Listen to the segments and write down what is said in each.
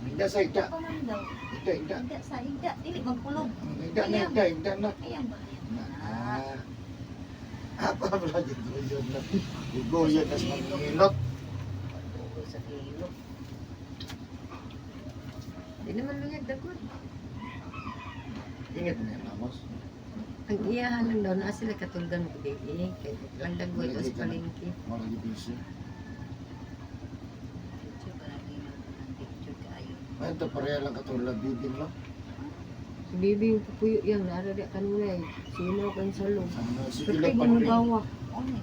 Higda sa higda. Pa man daw. Higda, higda. Higda sa higda. Dili magpulog. Higda na, higda, higda na. Ayan ba? Na. Apa ba giguyod na? Giguyod na sa mangilot. Pagdugo sa kilo. Di naman luyag dagod. Init na yung lamos. Ang iyahan lang daw, naa sila katulgan mo gabi. Kay lang dagod o sa palengke. Mga lagi busy. Picture ba lagi ang picture kaayo. Ay, ito pareha lang katulad bibing no? Si Bibi yung pupuyo yang naara di kanunay. Sino kang salog. Ano, sige Pati lang panlim. mugawa.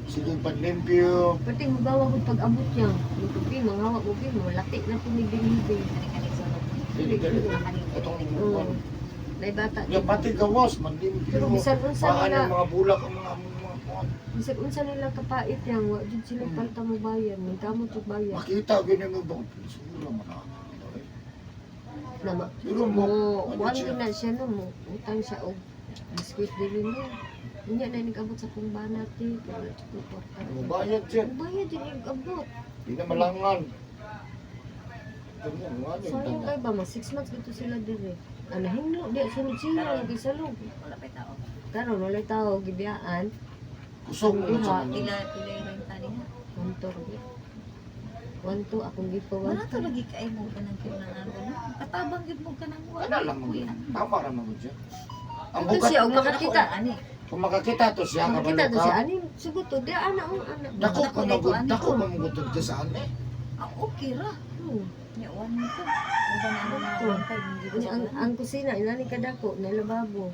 Sige panlimpyo. Pati mugawa ko pag abot niya. Yung tubi, manghawa ko bi, malati na po ni Bibi. Dili, dili. Itong Oo. Nay bata. Ya, pati gawas, manlimpyo. Pero bisan unsa Paan nila, yung mga bulak ang mga bisan unsa nila kapait yang wa jud sila palta mo bayad, nagkamot jud bayad. Makita gini mo ba? Siguro man na. Na ma. Pero mo, Mo, ano kuan siya? gyud na siya no mo, utang siya og biskwit dili mo. Unya na nag-abot sa kong banat eh, kay wala jud ko'y kwarta. Mubayad siya. Mubayad jud nag-abot. Di na malangan. Ganyan, nga ni. Sayang kay ba, mas 6 months dito sila dire. Ana hinlo di sunod sila lagi salog. Wala pa tao. Karon walay tao gibiyaan. Kusog mo na sa mga. Pila pila yung renta niya. Wanto ko. Wanto akong gipawan. Wala to lagi kay mo kanang kilo ng ano. Katabang gid mo kanang wala. Ano lang mo. Tama ra mo siya. Ang Ito bukat, siya og makakita. Ani. Kung makakita to siya, Makakita kabalo to siya ka. ani sugot to di ana ang ana. Dako ka magud, dako ka magud ka sa ani. Ah, okay ra. Nya one to. Uban ano na 1.5 hindi ko Unya, ang kusina inani kadako na lababo.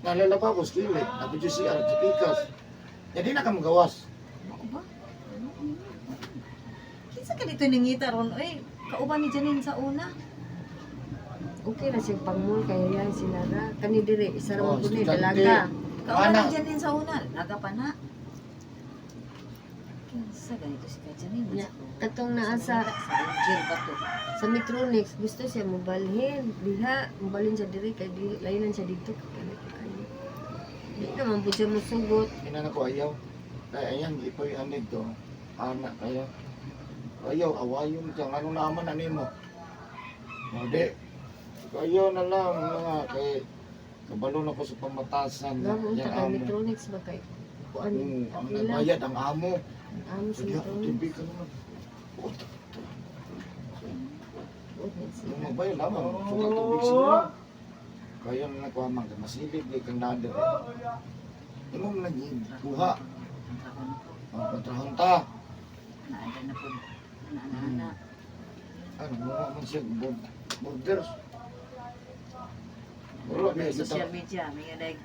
Nalalaba ko skillet, napo siya si Artipikas. Jadi na ka magawas. Mao ba? Kinsa ka dito nangita ron oy? Kauban ni Janine sa una. Okay ra siya pangmul kay yan sila ra. Kani dire isa ra Oh, man gud ni estudyante. dalaga. Kauban Ana. ni Janine sa una. Laga pa na. Kinsa ganito si ka Janine? Nya, katong naa sa jail ba to? sa Metronix gusto siya mobalhin diha mobalhin siya diri kay di lahinan siya dito kay kayo. Di naman pud siya mosugot. Ina na ko ayaw. Kaya ayan, ipoy anid to. Anak kaya. Ayaw, awayon ka. Ano naman ani mo? O di. Ayaw na lang mga kay kabalo na ko sa pamatasan. Gamo Yang unta kay amo. Metronix ba kay kuan Ang nila. nagbayad ang amo. Ang amo sa Sige ako, Metronix. TV ka naman. Puta. Buot na sila. Nung magbayad lamang, sukat tubig sila. Kaya na nakuha man, masilip di kang nader. Imo man naging kuha. Kontrahon ko. Ang kontrahon ta. Naada na po. Ana ana. Ano, mukha man siya, borders. Wala, may Social kita. media, may nag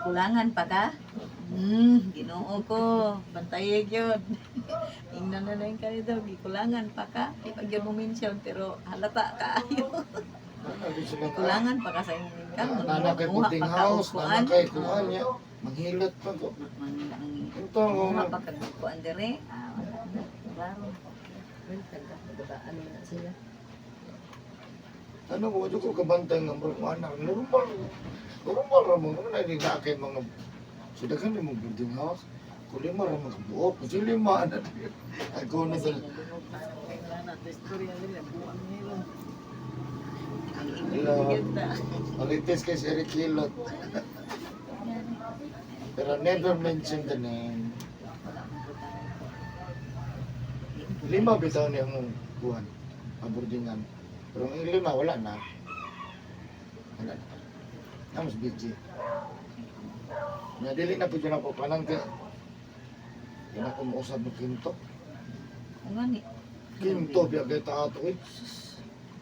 kulangan pa ka? Ginoo ko, bantayeg yun. Ingnan na lang kayo daw, gikulangan pa ka. Di pa gyud mo mention, pero halata kaayo. Kulangan pa ka sa imong income. Nana kay Manguha boarding pa ka house, og kuan. nana kay kuan niya. Manghilot pa ko. Ito, Manguha pa ka og kuan dire. Ah, wala na. Klaro. Well, taga taga ano na sila. Ano ko, ko kabantay nga mga anak. Normal, normal ra mo. Ano na hindi na kay mga, sila ka mo boarding house. Kung lima ra mga buok, kung sila lima, ano. Ako na Kasi dala. nalunod pa na kay wala na to istorya nila buang nila. Ang Hello. ingit ta. Marites kay si Eric Hilot. Pero never mention the name. Lima bitaw niya mong kuhan, abordingan. Pero ang lima, wala na. Wala na. Namos busy. Nga dili na po dyan ako kanang kay. Di na ko mausap ng kinto. Kung gani. Kinto, biya kay taato eh.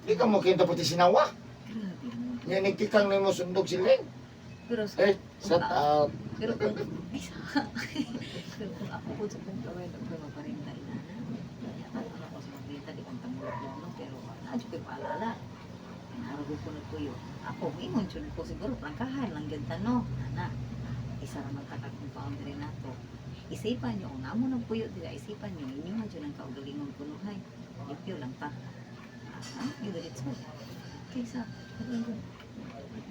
Di ka mo kinto pati sinawa. Grabe mo. Nga nagtikang na mo sundog siling. Pero sa Eh, set out. Pero kung bisa. Pero kung ako po sa kong gawin, ako magparinta inana. Ano ako sa magbenta, di kong tamulog no, pero naadyo ko'y paalala. Inarog ko nagpuyo. Ako, ingon jud ko siguro, prangkahan lang gyud ta, no. Ana, isa ra man ka compound diri nato. Isipan nyo, kung namo ng puyo dira, isipan nyo, inyo nga jud ang kaugalingon kunuhay. Limpyo lang ta. Ah, yun diretso. Kaysa,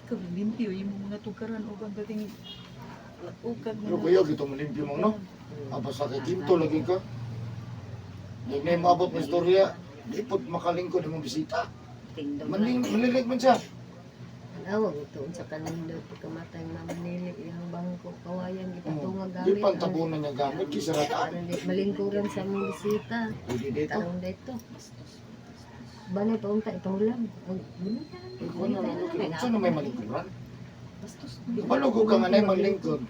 ikaw limpyo yung mga tukaran o ang dating ukag Pero kuya, kita mo limpyo mo, no? Ah, basta kay Kinto lagi ka. Di na maabot ng istorya. Di po makalingkod imong bisita. Tindog Maling, lang. malilig man siya. Tanawa ito unsa kanindot pagkamatay Mama Nili iyang bangko kawayan gipatungag Di gamit. pantabunan niya gamit, kisaratan. Aron di malingkuran sa among bisita. Pwede dito. Tarong dito. Bastos. Banay pa unta ipahulam. Ang bonita. Ay, kuwan na lang. Unsa na may malingkuran? Bastos. Balugo ka nga na yung maglingkod.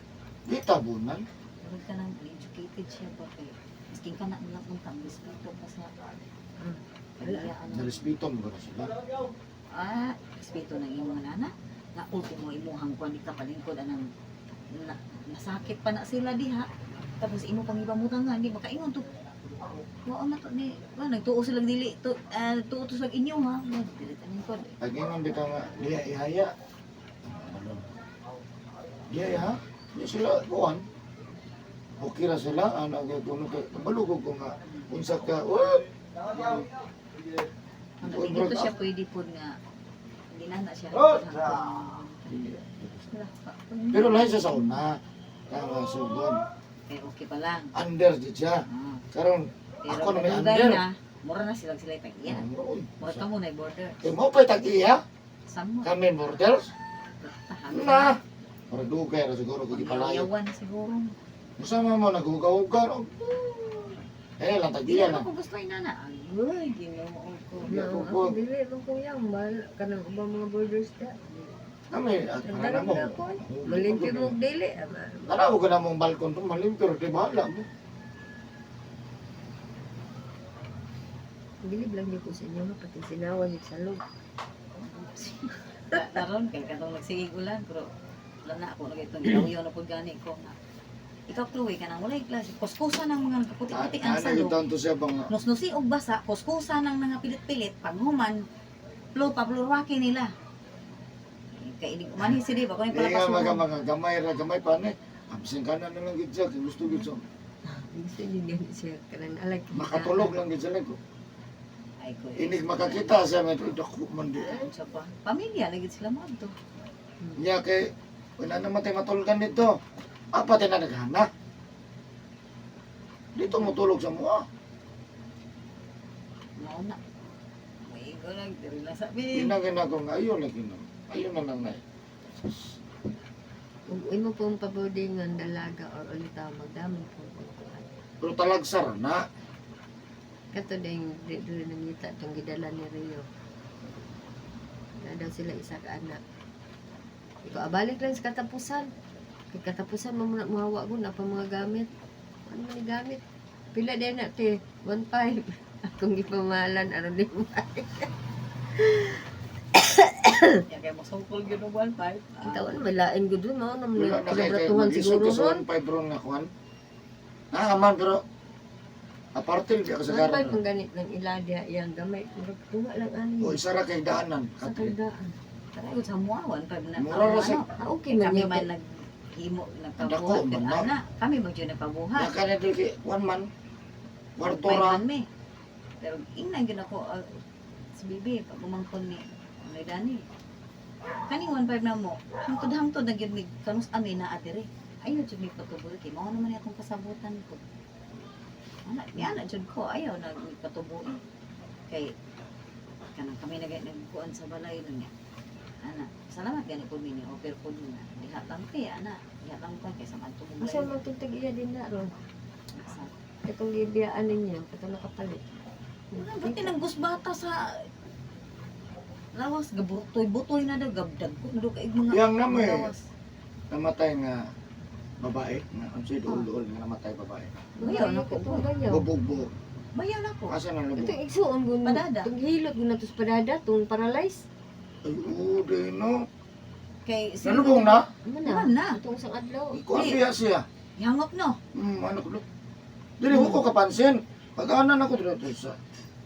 Di tabunan. Murag ka nang educated siya ba kay maskin ka na lang unta ang respeto pa sa pamilya ano. Narespeto mo ba sila? Ah, respeto ng imong nana. Nga ultimo imuhang kuan di ka palingkod anang na, nasakit pa na sila diha. Tapos imo pang ipamutan nga hindi makaingon to. Wao na to ni. Wa nagtuo sila dili to ah, nagtuo to sila inyo ha. Dili ta lingkod. Pag ingon bitaw nga, diya ihaya. Ano? Diya iha? Diya sila, kuwan. Okay ra sila, ano, kay kuno kay, balugo ko nga, unsa ka, oh! Ano, dito siya pwede pod nga hindi na na siya. Pero lahi siya sa una, kaya sugon. Pero okay pa lang. Under di siya. Ah. Karon, Pero ako na may kadugay under. na, mura na sila tag iya. Uy, Mura ka mo na border. Kay mo pa'y tag-iya, Samo. kami borders. Tahan. Na! Para dugay ra siguro kung ipalayo. Pangyawan siguro. Usama mo, naghuga-huga. No? Eh, lang Di tag-iya na lang. ako gusto ay nana. Ay, ginoo ko. Di No, ako ako po. dili man kuya mahal kanang ubang mga borders ka. Kami, at para na Nagdarag mo. na ako. Eh. Malimpyo mo og dili. Ama. Tanaw ka na mong balkon to, malimpyo, di ba? Alam mo. Bilib lang gyud ko sa inyo ha pati sinawan yung salog. Karon kay katong nagsigig ulan pero wala na ako nag itong ginaw na pud gani ko nga. Ikaw Chloe kanang walay klase kuskusa ng mga kaputi-puti ang Ano salog. yung taon to siya bang Nusnusi og basa, kuskusa ng mga pilit-pilit paghuman plo paplurwaki nila. Kay inig umanhi si di ba ko yung Di nga palapasuhan. mga mga gamay ra gamay pa ni. Absent ka na na lang gid siya, kay gusto gid siya. Gusto yun gani siya kanang alak. Makatulog lang gid siya ko. Ay ko. Inig makakita siya may dako man di. Ano siya pa? Pamilya lagi sila mo to. Nya kay wala naman tayo matulgan dito. Apa tayo na naghana? Dito mo tulog sa mua. Mao na. May ko lang diri lang sa bi. Ginagin ako nga ayon lagi na. Ayon na lang na. Ug imo pong paboardingan dalaga or ulitaw magdamon po og kuan. Pero talagsar na. Kato ding di dili nangita tong gidala ni Rio. Na daw sila isa ka anak. Ikaw abalik lang sa katapusan. Kay katapusan mo muna muhawa ko na pa mga gamit. Ano man ni gamit? Pila din na te? 1.5. Akong gipamahalan aron di mo. Ya kay mo sungkol gyud og 1.5. Ang taon may lain gud dun mao naman Wala na kay kay kinabratuhan mag-isod siguro ka sa ron. 1.5 ron nga kuan. Nakaman pero apartil di ako sa 1.5 karon. man ganit ng ila diha iyang gamay. Murag tunga lang ani. O isa ra kay daanan. Sa Katri. kagdaan. Tara gud sa mua 1.5 na. Mura ra sa Ah, okay man Kami niya. man naghimo Dako, nagpabuhat man na. ana. Kami man jud nagpabuhat. Naka na diri kay one man. Kwarto Five ra. man me. Pero ingnan gyud ako si bibi pag umangkon ni May dani. Kaning 1.5 na mo, hangtod-hangtod na gyud mig kanus ami naa diri. Ayaw jud mig patuboy kay mao naman ni akong kasabutan ko. Ana, ni ana jud ko ayaw na mig patuboy. Kay kanang kami na nagkuan sa balay nun niya. Ana, salamat gani ko mini offer ko na. Diha lang te ana, diha lang ko kay sa man tubog. Asa man tong tag-iya din na ron? Katong gibiyaan ninyo, katong nakapalit. Wala, ba't tinanggos bata sa lawas gabutoy butoy na daw gabdag ko na daw kaig mga Yang na mo eh. lawas. Namatay nga babae nga unsay duol-duol nga namatay babae. Bayaw na ko. Katong bayaw. Bubog-bubog. Bayaw na ko. Asa nang lubog? Itong igsuon gun. Padada. Itong hilot gun natos padada, itong paralyze. Ay, oo, di no. Kay Nalubong na? Ano na? Man na. Itong isang adlaw. Ikaw ang biya siya. Ihangop no. Ano ko? Dili ko kapansin. Pag-anan ako dito to sa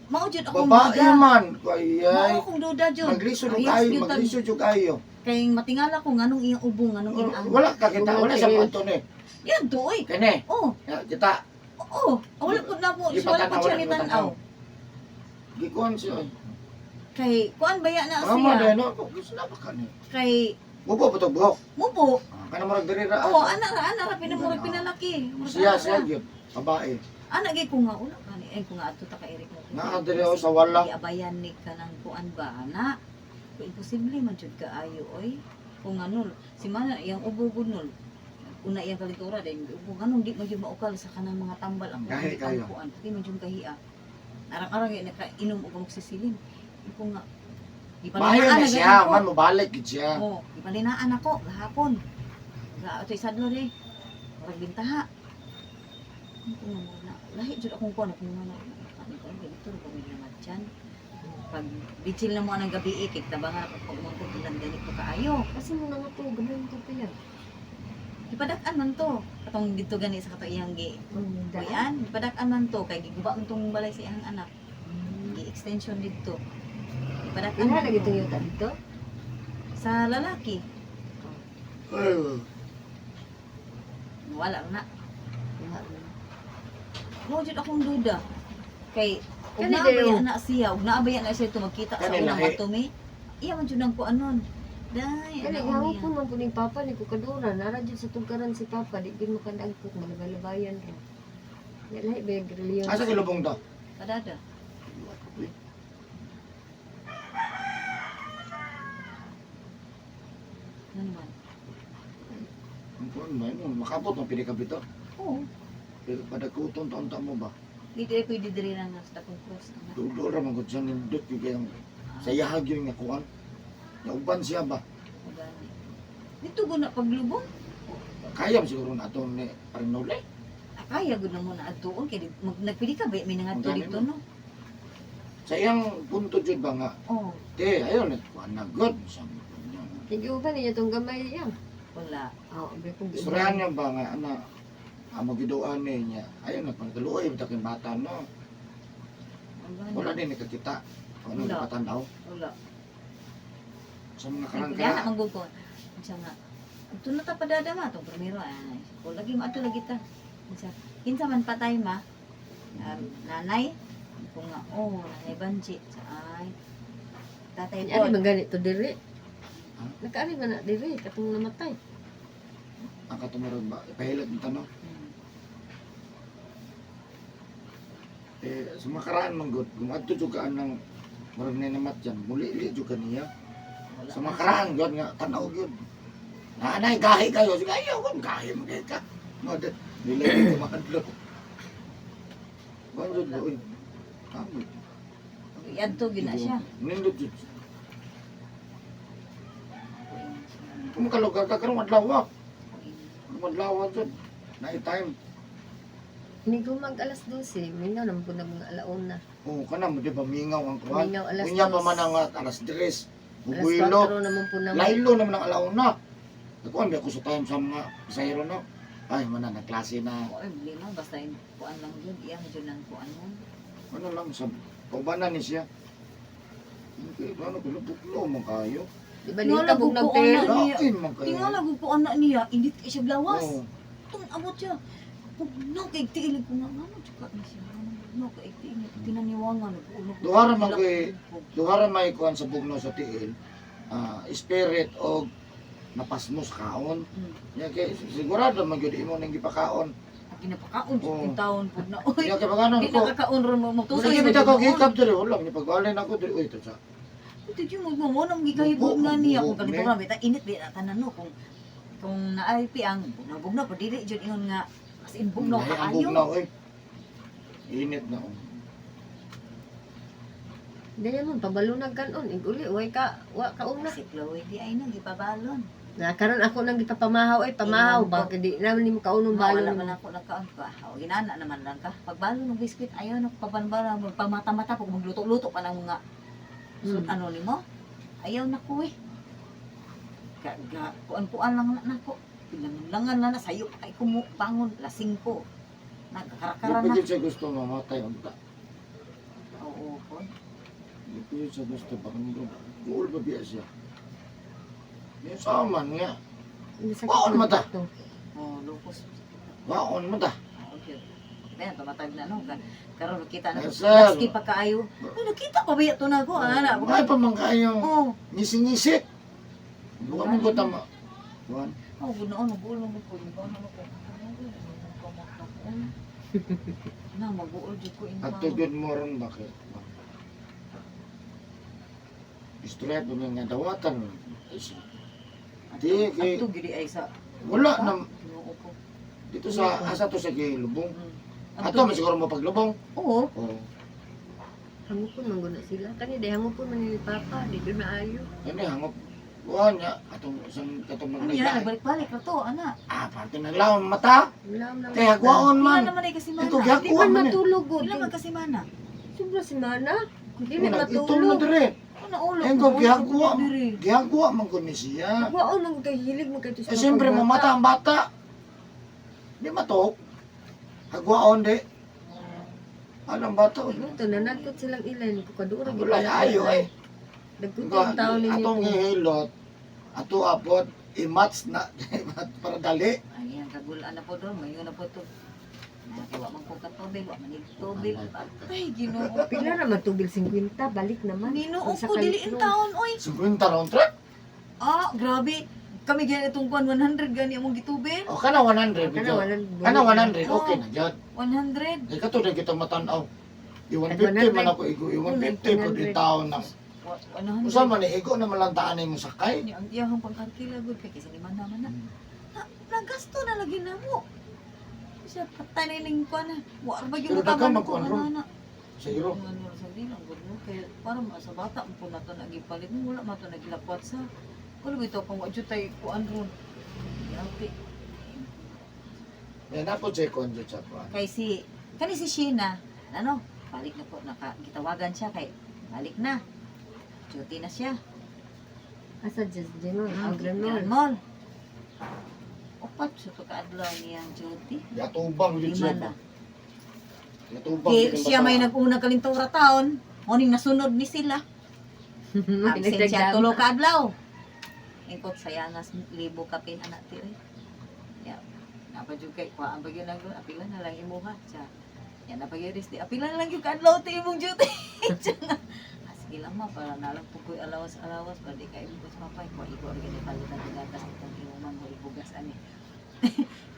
Mao jud akong babae duda. man. Mao Kayay. akong duda jud. Maglisod og Ayas kayo, gyud tag- maglisod jud kayo. Kay matingala ko nganong iyang ubo nganong iyang. Wala ka kita, wala sa panto ni. Yan tuoy. Kene, Oh, ya, kita. oo. Wala pud na po. Di Wala pa pud siya tanaw, ni wala pa tan-aw. Gikuan siya. Kay kuan baya na Tama siya. din no. Gusto na ba kani? Kay Bubo pa to buhok. mubo. Ah, kana murag diri ra. Oh, ana ra pinamurag pinalaki. Murag Siya ana siya ra. gyud. Babae. Ana gay ko nga una kani ay ko nga adto ta ka Eric mo. Naa diri ako sa wala. Giabayan ni kanang kuan ba ana. Kung imposible man jud kaayo oy. Kung ano, si mana iyang ubo gud nun. Una iyang kalitura din ubo ganun di man jud maukal sa kanang mga tambal ang Gahi kayo. kuan. Di man jud kahia. Arang-arang gyud nakainom og amoxicillin. Ko nga Maayo gipalinaan na na siya, gani ko. man mobalik gid siya. Oh, gipalinaan ako gahapon. Ga atoy sadlo re. Murag bintaha. Ano ko nga muna. Lahi jud akong kuan akong mga ano ko ang dito ko may namatyan. Pag bitsil na mo anang gabi eh, kay tabangan ako pag umangkot ulan ganito kaayo. Kasi mo na nga to, gamay mo to pa yan. Gipadak-an man to. Katong dito gani sa katong iyang gi Ang daan. kuyan, gipadak-an man to kay giguba man tong balay sa iyang anak. Gi-extension dito. Gipadak-an Ina man lagi to. itong yuta dito. Sa lalaki. Ay, Wala na. Wala na. Mo jud akong duda. Kay ug Kani naabay dayo. na siya, ug naabay na siya to magkita sa Kani unang lahi. matumi. Iya man jud ang kuanon. Day, Kani ano gihawak niya. ko man po ning papa ni Kukadura. Nara dyan sa tugkaran si papa. Di gid makadagkot. Malabay-labayan ra. Di lahi ba yung reliyon? Asa kilubong to? Padada. Ano naman? Ang kuan ba yun? Makapot ang pinikabito. Oo. Pero padakuton taon ta mo ba? Di dire pwede dire na nga sa akong cross. Ana. Dulo ra man gud siya nindot yung kayang sa yahag yun nga kuan. Nauban siya ba? Gani. Dito gud na paglubong. Kaya ba siguro na ato ni Arnole. Ah, kaya gud na mo na adtuon kay nagpili ka ba may nangadto Ang gani dito mo. no. Sa iyang punto jud ba nga, Oh, te, ayon kuan na good. Sabi ko niya. Nag-iuban niya itong gamay niya. Wala. Oo, oh, kung Istoryahan niya ba nga ana amo giduan niya. Ayon na pagkaluoy ba kay bata no. Ang gani. Wala din nakakita. Kung ano Wala. napatanaw Wala. sa mga Kaya karang-kara. na manggug ko. Siya nga. Adto na ta padada ma tong primero ay. Ko lagi mo adto lagi ta. Siya, kinsa man patay ma? Nanay. Ko nga oh, nanay Banji. Siya, ay. Tatay Ano Paul. man ganito diri? Ha? Nakaari man na diri katong namatay. Ang katumurog ba? Ipahilat ng tanong. Eh, sa mga karaan man gud, kung adto jud ka anang murag na namat dyan, muli-li jud ka niya. Wala Sa na mga karaan gud nga tanaw gyud. Nanay gahi kayo, sige ayaw kon gahi mo kay ka. No, dili ko makadlo. Kuan jud ba oy. Tama. Iadto gyud na siya. Nindot jud. Kung makalugar ka karong adlaw. Karong adlaw jud. Na time. Ni mag alas 12, mingaw naman po na mga alauna. Oo, kana mo di ba mingaw ang kuan. Mingaw alas Unya pa 2. man ang alas 3. Alas Buguylo. 4 naman po na. Laylo naman ang alauna. Nagkuhan ba ako sa time sa mga pasahero no? Ay, mana na klase na. Oy, lima basta yung kuan lang jud, iya jud nang kuan mo. Ano lang sa kaubanan ni siya. Hindi, ano ko buklo man kayo. Di ba dito bug nagter? Lain man kayo. Tingala gud ko anak niya, init kay siya blawas. Oo. Tung abot siya. Pugno kay tiil ko nga ngano jud ka ni siya. Pugno kay tiil tinaniwangan nag-ulo. Duha ra man Duha ra may kuan sa bugno sa tiil. Spirit og napasmos kaon. Ya kay sigurado man gyud imo ning gipakaon. Ginapakaon jud Oo. oh. taon pud na. Oy, Ya kay paganon di ko. nakakaon ron mo magtusoy. Sige bitaw ko gikap diri wala ni pagwalin ako diri uy to sa. Ito yung mo mo nang gikahibog na niya kung Buko, ganito ra bita init di na tanan no kung naay pi ang bugnaw pa dili jud ingon nga as in bugnaw Lahi ang kaayo. bugnaw oy. Init na oh. Dili mo pabalunag kanon, iguli way ka wa ka una. Si Chloe di ay nang gipabalon. Na karon ako nang gipapamahaw ay pamahaw Ingon ba ko. di naman nimo kaunong Wala balon. man ako nagkaon pa. O ginana naman lang ka. Pagbalon ng biskwit ayaw na pabanbara magpamata-mata pag magluto-luto pa ng mga ano nimo. Ayaw na ko eh. Ga, kuan-kuan lang na nako. Pinangulangan na na sayo pa kay kumu bangon lasing ko. Di Nagkakarakara pa na. gyud siya gusto mamatay unta. Oo, po. Di pa gyud siya gusto baka mo guol ba biya siya. Yung sa man nga. Masakit Waon man mata. to. Oh, lupos. Waon man ta. Okay. Kaya tumatag na no. Karon nakita na. Yes, sir. Laski pa kaayo. Ay, nakita pa ba ito na ko? Ana, May pa man kayo. Oh, Ngisi-ngisi. Buka mo ko tama. Kuan. oh, ganoon, nagulong ko. Ganoon ako. Na maguol jud ko in. At tugod mo ron bakit? Istorya po niya nga dawatan. Di, kay, Adto gid ay sa wala na, Ginoo ko. dito sa, asa to sa gilubong. Adto Ato, man siguro mo paglubong. Oo. Oo. Hangupon man guna sila. Kani day hangupon man ni Papa, dito na ayo. Ano hangop. Kuha niya, atong isang katong Ano yan, maglain. nagbalik-balik na to, ana. Ah, parte naglaon mata. Wala man. Kaya hagwaon Pila man. naman ay kasimana. Ito, Di gihakuha man man eh. matulog gud. Pila man kasimana. Sobra si Mana. Di na Una, itong na matulog. dire. Ano ulo? Ayun ko, gihakuha. Gihakuha man ko ni siya. Waon man kay hilig mo kay to sa Eh, siyempre, pagbata. mamata ang bata. Di matok. Hagwaon di. Anong bata? Ano to nanagkot silang ilan ko kadura Wala, ayo eh. Nagkuto ang tao ninyo. Atong gihilot, ato apod, i-match na, para dali. Ayan, kagulaan na po doon. Mayo na po to. Nakiwa man ko katubig, wa man tubig. Ay, Ginoo. Pila ra man tubil 50 balik naman. Ninoo Sa ko dili in kalitro. taon oy. 50 round trip. Ah, grabe. Kami gani itong kuan 100 gani among gitubig. O, kana 100. Kana Kana 100. 100, kana 100, okay na jud. 100. Kay kato na kita matanaw. At I-150 man 100. ako, igo, I-150 po di 100. taon na. 100. Usa man ni, igo na malantaan mo sakay. Ni ang iyahang pangkarkila gud kay kasi ni mana man na. Na nagasto na lagi na mo. Siya patay na ning kuan na. Wa ra ba Pero gyud daghan taman man ko kuan ron. ana. Sa iro. Ano sa di lang gud mo kay para ma sa bata mo po na to nagipalit mo wala man to nagilakwat sa. Wala bitaw kung wa jud tay kuan ron. Yapi. Yan na po siya konjo sa kuan. Kay si kani si Sheena, ano, balik na po naka gitawagan siya kay balik na. Duty na siya. Asa just Genon, ang Grand Grand Mall. Mall. Upat sa pagkaadlaw niyang duty. Yatubang jud Lima siya. na. Yatubang Kay jud ang siya bata. may nag-una kalintura taon. Morning nasunod ni sila. Absent siya tulo ka adlaw. Ingkot sayangas libo kapin anak ti oy. Ya. Napa jud kay kuhaan pa gyud lang apila na lang imuha siya. Ya napa gyud di apila na lang gyud ka adlaw ti imong duty. Siya nga. Ah, sige lang ma para na lang po ko'y alawas-alawas para di kayo ko sa papay ko igo ra gyud palitan og gatas itong imong man mo ibugas ani.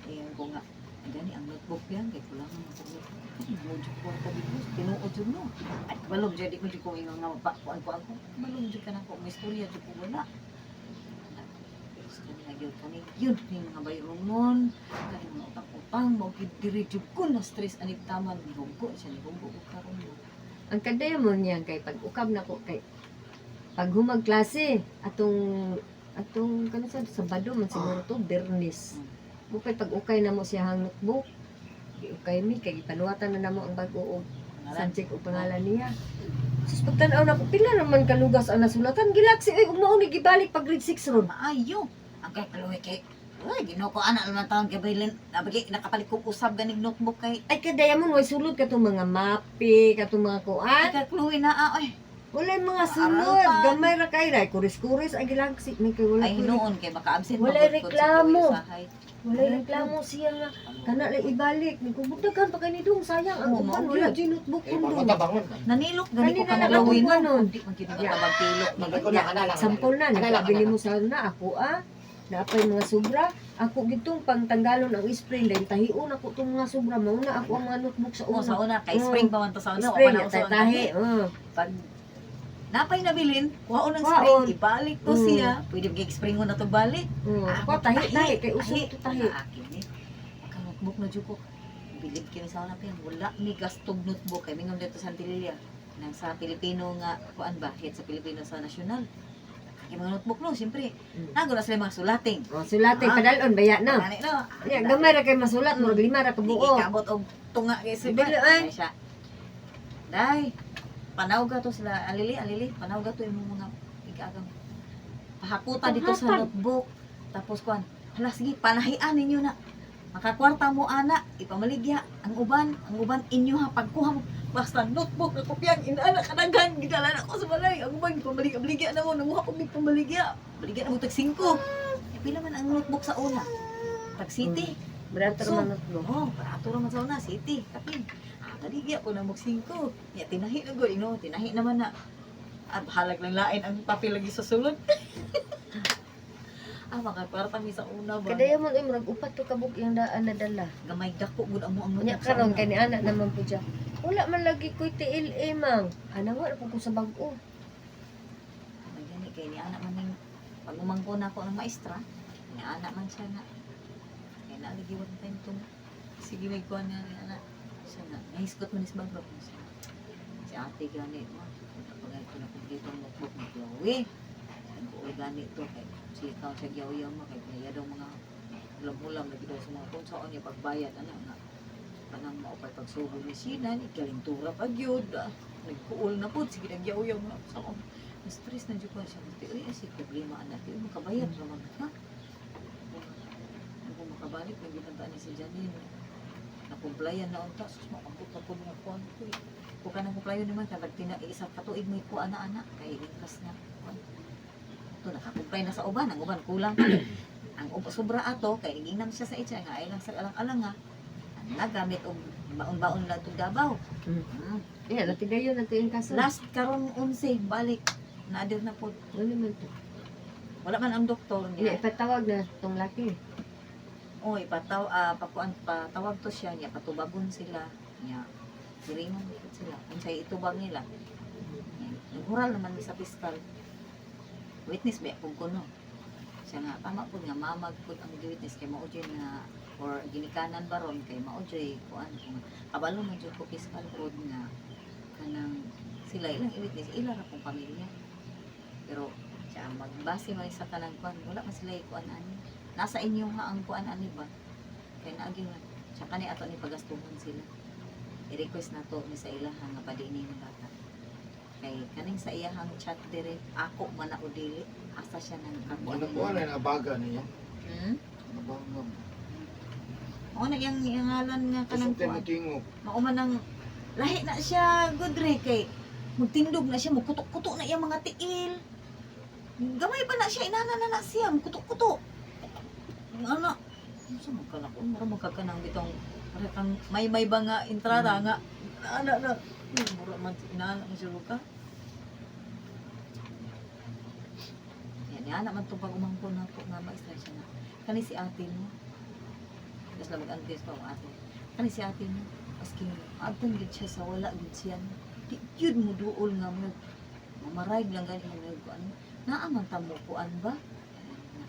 Ingon ko nga gani ang notebook yan kay kulang man ko notebook. Mo jud ko ka bigos tinuod jud no. At balong jud di mo jud ko ingon nga mapakuan ko ako. Balong jud ka na ko may istorya jud ko wala. Gusto niya gyud kani yun ning mga bayronon kani mga utang-utang mo gid diri jud ko na stress ani taman nihunggo siya nihunggo ko karon mo. Ang kadaya mo niya kay pag ukab na ko kay pag humag klase atong atong kano sa Sabado man siguro to Bernes. Bukay pag ukay na mo siya hang notebook. Ukay mi kay gipanuwatan na namo ang bag-o og Pangalan. subject o pangalan niya. Sus pagtan-aw na ko pila naman kalugas ang nasulatan gilaksi ay ug mao ni gibalik pag grade 6 ron. Maayo. Ang kay Chloe kay Uy, ginoo ko ana naman taon kay Bailin. Nabagi nakapalit kog usab ganig notebook kay Ay kadaya mo way sulod katong mga mapi, katong mga kuan. Ay kay Chloe na ah, oy. Walay mga sulod, Maarapan. gamay ra kay ray kuris-kuris ay gilaksi may kay wala Ay hinuon kay baka absent Walay pa gud ko sa reklamo. Chloe usahay. Walay reklamo siya nga kana lang ibalik. Nagkubutagan pa kay ni dong sayang ang Oo, uban mao wala gyud. jud notebook Eh, kun dong. pagpunta bangon. Nanilok gani ko Kanina kanang lang Chloe ako no. nun. Di man gyud matabang tilok. Nagko na kana lang. Sampol na Ana lang, nagpabili ana mo sa na ako ah. Naapay mga sobra. Ako gitong pangtanggalon ang spring dahil tahion ako tong mga sobra mao na ako ang mga notebook sa Oo, una. sa una kay Mm. spring pa man to sa una, wa Spring pa na uso ang tahi. tahi. Oh. Pag napay nabilin, kuhaon ang Kuhaon. spring, ibalik to Mm. siya. Pwede gyud spring na to balik. Oh. Ah, Ko tahi tahi kay uso to tahi. Ang akin eh. Pagka notebook na jud ko. Bilib kini sa una pa wala mi gastog notebook kay mingon dito sa Antilla. Nang sa Pilipino nga kuan ba, hit sa Pilipino sa nasyonal. Kay mga notebook no, siyempre. Nago na sila mga sulating. Oh, sulate Ah. padalon baya na. Gani no. Ya, gamay ra kay masulat murag lima ra ka buo. Kabot og tunga kay sa Dili, ay. Ay siya. Day, panaw ga to sila alili alili, panaw ga to imong mga igagam. Pahakuta dito sa Panghatag. notebook. Tapos kuan, hala sige, panahian ninyo na. Makakwarta mo ana, ipamaligya ang uban inyo ha pagkuha mo. Basta notebook na kopyang inana kadaghan gidala na ko sa balay. Ang uban pamaligya na mo, nanguha ko mig pamaligya. Baligya na mo tag 5. Eh, pila man ang notebook sa una? Tag city. Barato So, ra man notebook. Oh, barato ra man sa una, city, kapin. Ah, baligya ko na mo 5. Ya tinahi na gud ino, tinahi naman na. Ah, bahalag lang lain ang papel lagi sa sulod. Ah, makakwarta mi sa una ba. Kadaya man uy, murag upat to kabuk yung daan na dala. Gamay dako gud amo ang Unya notebook sa karon una. kay ni ana naman po siya. Wala man lagi ko'y TLA, mang. Ana, wala po ko sa bag-o. Ay, gani kay ni ana man ning pag umangko na ako ng maestra, ni ana man siya na. Kay na lagi one time to. Sige, may kuan na ni ana. Siya na, nahiskot man is bag siya. Si ate gani mo. Pag ito na kumpleto ang notebook ni Chloe. Sabi ko, "Uy, gani to kay si ikaw siya giyaw mo kay kaya daw mga ulam-ulam lagi daw sa mga kung saan niya pagbayad ana nga kanang mao pa'y pagsubo ni Sina ni kalintura pa gyud, ah. Nagkuol na pud, sige nagyaw-yaw na sa akong stress na jud ko siya. Ti uy, si problema ana, ti uy, makabayad ra man ka. Kung makabalik na gyud ang ni si Janine, nakumplayan na unta, sus, maambot na pud nga kuan ko eh. Kung kanang kumplayan naman kag tina isa ka tuig may kuan na ana kay interest na kuan to, nakakumply na sa uban, ang uban kulang pa. Ang uban sobra ato kay giingnan siya sa itsa nga ay lang sa alang-alang nga ang nagamit og baon-baon lang tong Davao. Yeah, natigayon na yung kaso. Last karon 11 balik naadir na po. Wala man to. Wala man ang doktor Hindi, niya. ipatawag na tong laki. Oy, pataw pakuan patawag to siya niya, patubagon sila niya. Siringon gid sila. Unsay itubag nila? Naghural naman mi sa piskal. Witness ba kung kuno. Siya nga tama pud nga mamag pud ang witness kay mao jud nga or ginikanan baron kay mao jud kuan kung kabalo man jud ko piskal pud nga kanang sila ilang i-witness ila ra pong pamilya. Pero siya magbase man sa kanang kuan, wala man sila kuan ani. Nasa inyo ha ang kuan ani ba? Kay naagi man. Siya kani ato ni pagastuhon sila. I-request na to ni sa ilaha nga padini ng bata. Kay kaning sa iyahang chat dire, ako man na o dili, asa siya nang kakuan. Ano ko na nabaga niya? Hmm? Nabaga. Mao na iyang ngalan nga kanang Kanang kuan. tingog. Mao man ang lahi na siya good re kay magtindog na siya, magkutok-kutok na iyang mga tiil. Gamay pa na siya, inana na na siya, magkutok-kutok. Ana, unsa man ka na kung mura man ka kanang bitong mura kang may ba nga entrada nga ana na mura man inana man siya ka. Yan, yan man itong pag-umangko na po nga maestra siya na. Kani si ate mo. Tapos na mag-antes pa ang ate. Kani si ate mo. Asking, adtong gid siya sa wala gid siya. Di gyud mo duol nga mo. Mamarayg lang gani mo kuan. Naa man ta mo kuan ba? Na.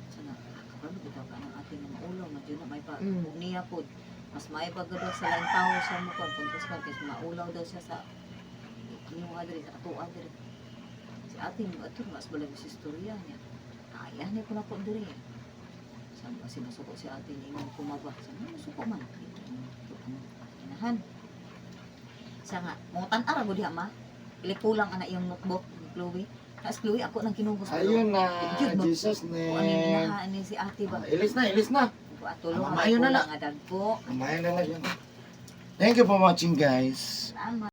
Siya nga, ah, kabalo bitaw ka ng ate nga maulaw man jud na may pa niya pod. Mas may pa gud sa laing tao siya mo kuan kung kuan kay maulaw daw siya sa kinuha diri sa atoa diri. Si ate mo ato mas balag sa istorya niya. Kaya niya ko na po diri. Sa sinasuko si ate niya ingon kumaba. Sa mo suko man. Inahan. Siya nga, mo tan-ara gud diha ma. Ili kulang ana iyang notebook ni Chloe. Taas Chloe ako nang kinugos. Ayun na, Yun ba? Jesus Kung ano name. inahaan ni si ate ba. Ah, ilis na, ilis na. Ko atulong Ah, maayo na nga dagko. Kumain na lang yun. Thank you for watching, guys. Salamat.